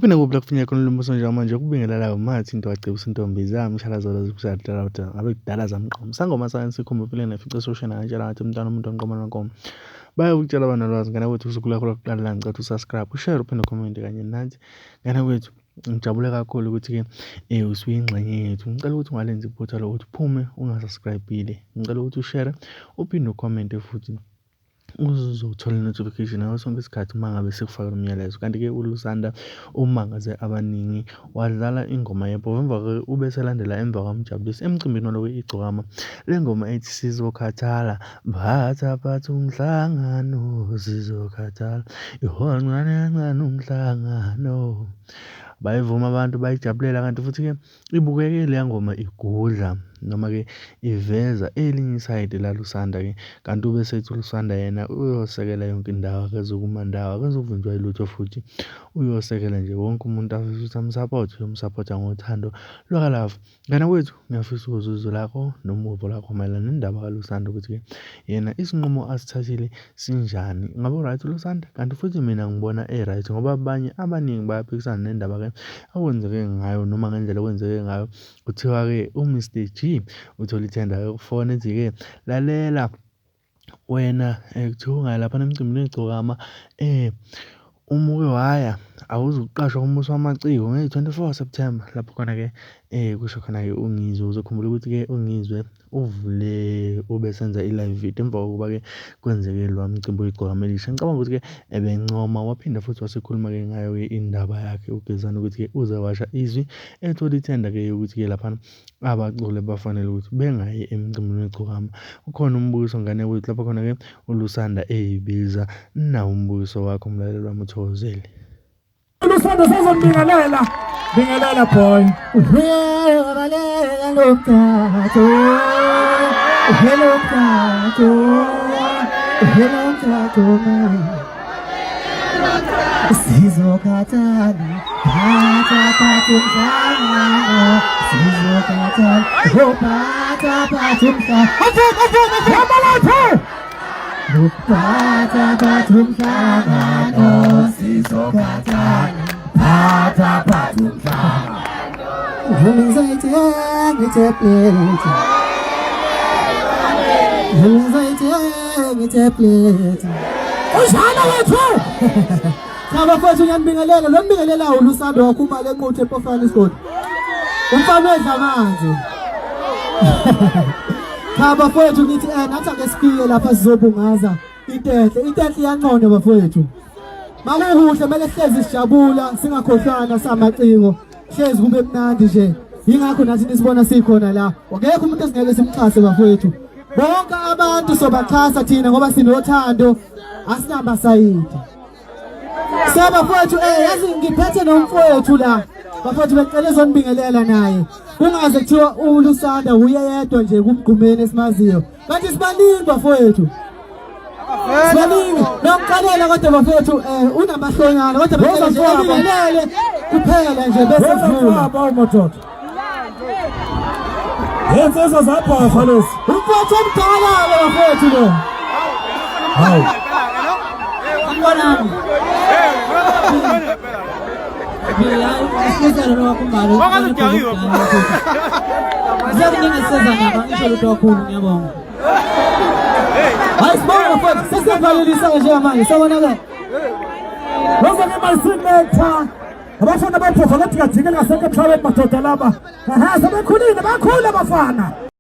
Kuphi nakuphi la kufinyela khona lombuso njengamanje ukubingelelayo mathi into wacebisa intombi zami shalazala zikuzadala ngabe kudala zamqoma sangoma science sikhomba empilweni nafice soshana kantshela ngathi umntwana umuntu onqoma nonkomo bayakutshela abanolwazi ngane kwethu usuku lwakho lokuqala la ngicela usubscribe ushare uphinde ucomment kanye nathi ngane kwethu. Ngijabule kakhulu ukuthi-ke usuyingxenye yethu. Ngicela ukuthi ungalenzi iphutha lokuthi uphume ungasubscribe-ile. Ngicela ukuthi ushere uphinde ukhomente futhi uzothola i-notification ngaso sonke isikhathi uma ngabe sikufakela umyalezo. Kanti-ke uLusanda umangaze abaningi wadlala ingoma yebhova emva ube eselandela emva kwaMjabulisi emcimbini walokhu Igcokama. Le ngoma ethi Sizokhathala phatha phatha umhlangano sizokhathala ihhoncane kancane umhlangano. Bayivuma abantu bayijabulela kanti futhi-ke ibukeke leya ngoma igudla noma-ke iveza elinye isayidi laLusanda-ke kanti ube esethi uLusanda yena uyosekela yonke indawo akezukuma ndawo akezukuvinjwa yilutho futhi uyosekela nje wonke umuntu afisa ukuthi amsaphothe uyomsaphotha ngothando lwakalava. Mngani wethu, ngiyafisa ukuzwa izwi lakho noma uvo lwakho mayelana nendaba kaLusanda ukuthi-ke yena isinqumo asithathile sinjani. Ngabe u-right uLusanda? Kanti futhi mina ngibona e-right ngoba abanye abaningi bayaphikisana nendaba-ke okwenzeke ngayo noma ngendlela okwenzeke ngayo. Kuthiwa-ke u-Mr G uthole ithenda yokufona ethi-ke lalela wena kuthiwa ungayi laphana emcimbini wegcokama uma uke waya awuzukuqashwa uMbuso Wamaciko ngeyi-24 September lapho khona-ke kusho khona-ke uNgizwe. Uzokhumbula ukuthi-ke uNgizwe uvule ubesenza i-live video emva kokuba-ke kwenzeke lowa mcimbi wegcokama elisha. Ngicabanga ukuthi-ke ebencoma waphinda futhi wasekhuluma-ke ngayo-ke indaba yakhe uGezani ukuthi-ke uze washa izwi ethola ithenda-ke yokuthi-ke laphana Abaculi bafanele ukuthi bengayi emcimbini wegcokama. Ukhona umbukiso ngane yakwethu lapho khona-ke uLusanda eyibiza. Nawu umbukiso wakho mlaleli wami uthokozile. Lusanda sazombingelela. Bingelela boy. Uyabaleka lo mthatho. Hello mthatho. Hello mthatho. Sizokhathana phatha phatha umhlangano sizokhathana oh phatha phatha umhlangano phatha phatha umhlangano sizokhathana phatha phatha umhlangano Ngizayithenga itablet Ngizayithenga itablet Unjalo wethu. Cha bafowethu ngiyanibingelela lo mbingelelayo uLusando wakhumala enquthu ePofana isigodi. Umfana wedla amanzi. Cha bafowethu ngithi nathi ake sifike lapha sizobungaza into enhle. Into enhle iyanconywa bafowethu. Makukuhle kumele sihlezi sijabula singakhohlwana samaciko. Hlezi kube mnandi nje. Yingakho nathi nisibona sikhona la. Akekho umuntu esingeke simxhase bafowethu. Bonke abantu sobaxhasa thina ngoba sinothando asinabasayidi. So bafowethu yazi ngiphethe nomfowethu la. Bafowethu becela ezonibingelela naye. Kungaze kuthiwa uLusanda uye yedwa nje kumgqumeni esimaziyo. Kanti sibaningi bafowethu. Sibaningi. Nokuqalela kodwa bafowethu unamahlonyana kodwa becela nje ebingelele kuphela nje bese kuvula. Baba madoda. Yensizwa zabhofa lezi. Umfowethu omdala lo bafowethu lo. Hawu. Mntanami. Mina isizalo lwakumbalo. Sekuningi siza ngapha ngisho lutho kakhulu ngiyabonga. Hayi sibonga bafowethu sesiyavalelisa njengamanje sawona ke. Woza ke my selector. Abafana baphofa bathi kajike ngasekho emhlabeni madoda laba. Aha sebekhulile bakhula abafana.